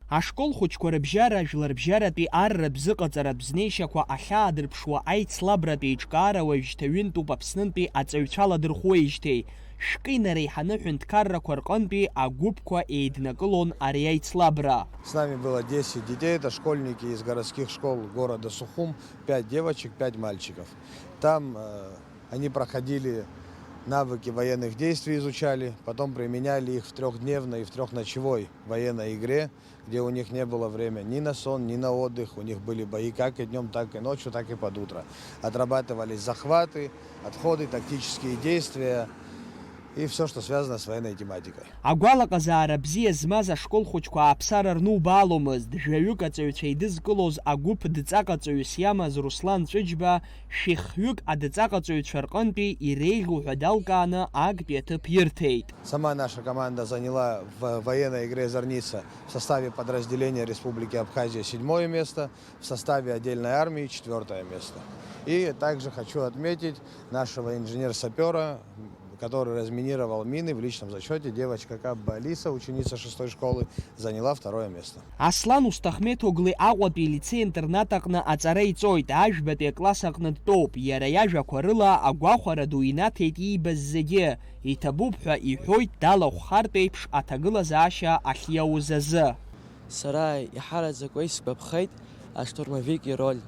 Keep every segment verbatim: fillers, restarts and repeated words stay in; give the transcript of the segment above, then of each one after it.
Ашкол хәыҷқәа рыбжьара жәларбжьаратәи арратә зыҟаҵаратә знеишьақәа ахьаадырԥшуа аицлабратә еиҿкаара уажәшьҭа ҩынтәуп Аԥснынтәи аҵаҩцәа ладырхәуеижьҭеи. Шәкы инареиҳаны ҳәынҭқаррақәа рҟынтәи агәыԥқәа еиднакылон ари аицлабра. С нами было десять детей, это школьники из городских школ города Сухум, пять девочек, пять мальчиков. Там э, они проходили навыки военных действий, изучали, потом применяли их в трехдневной и в трехночевой военной игре, где у них не было времени ни на сон, ни на отдых. У них были бои как и днем, так и ночью, так и под утро. Отрабатывались захваты, отходы, тактические действия и все, что связано с военной тематикой. Агәалаҟазаара бзиа змаз ашкол хәыҷқәа ааԥсара рнубааломызт. Жәаҩык аҵаҩцәа еидызкылоз агәыԥ дҵаҟаҵаҩыс иамаз Руслан Ҵәыџьба шәихҩык адҵаҟаҵаҩцәа рҟынтәи иреиӷьу ҳәа далкааны актәи аҭыԥ ирҭеит. Сама наша команда заняла в военной игре «Зарница» в составе подразделения Республики Абхазия седьмое место, в составе отдельной армии четвёртое место. И также хочу отметить нашего инженер-сапёра, который разминировал мины в личном зачёте, девочка Кабба Алиса, ученица шестой школы, заняла второе место. Аслан Усҭахмеҭоглы Аҟәатәи лицеи-интернат аҟны аҵара иҵоит, ажәбатәи акласс аҟны дтәоуп, иара иажәақәа рыла агәахәара ду инаҭеит иибаз зегьы, иҭабуп ҳәа иҳәоит далахәхартә еиԥш аҭагылазаашьа ахьиауз азы. Сара иҳараӡакуа исгәаԥхеит аштурмовик ироль.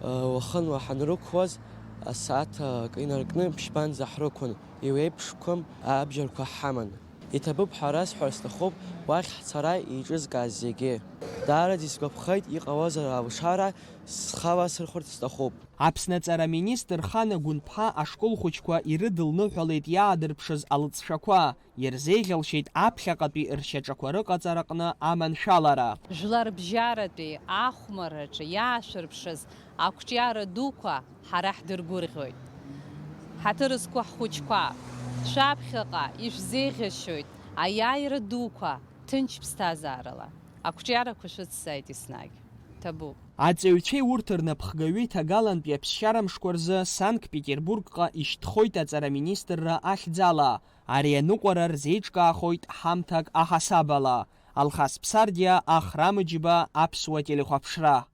Уахынла ҳанрықәлоз, асааҭ акы инаркны ԥшьбанӡа ҳрықәын, иуеиԥшқәам абџьарқәа ҳаман. Иҭабуп ҳәа расҳәар сҭахуп уахь ҳцара еиҿызкааз зегьы. Даараӡа исгәаԥхеит, иҟалозар алшара схала сырхәарц сҭахуп. Аԥсны аҵара министр Хана Гәынԥҳа ашкол хәыҷқәа ирыдылныҳәалеит иаадырԥшыз алҵшәақәа, ирзеиӷьалшьеит аԥхьаҟатәи ршьаҿақәа рыҟаҵараҟны аманшәалара. Жәларбжьаратәи ахәмарраҿы иаашәырԥшыз ақәҿиара дуқәа ҳара ҳдыргәырӷьоит. Ҳаҭыр зқәу ҳхәыҷқәа, шәаԥхьаҟа ишәзеиӷьасшьоит аиааира дуқәа ҭынч ԥсҭазаарала. Ақәҿиарақәа шәыцзааит еснагь. Ҭабуп. Аҵаҩцәеи урҭ рнапхгаҩи ҭагалантәи аԥсшьара мшқәа рзы Санкт-Петербургҟа ишьҭхоит аҵара министрра ахьӡала. Ари аныҟәара рзеиҿкаахоит ҳамҭак аҳасабала. Алхас Ԥсардиа, Ахра Мыџьба, Аԥсуа телехәаԥшра.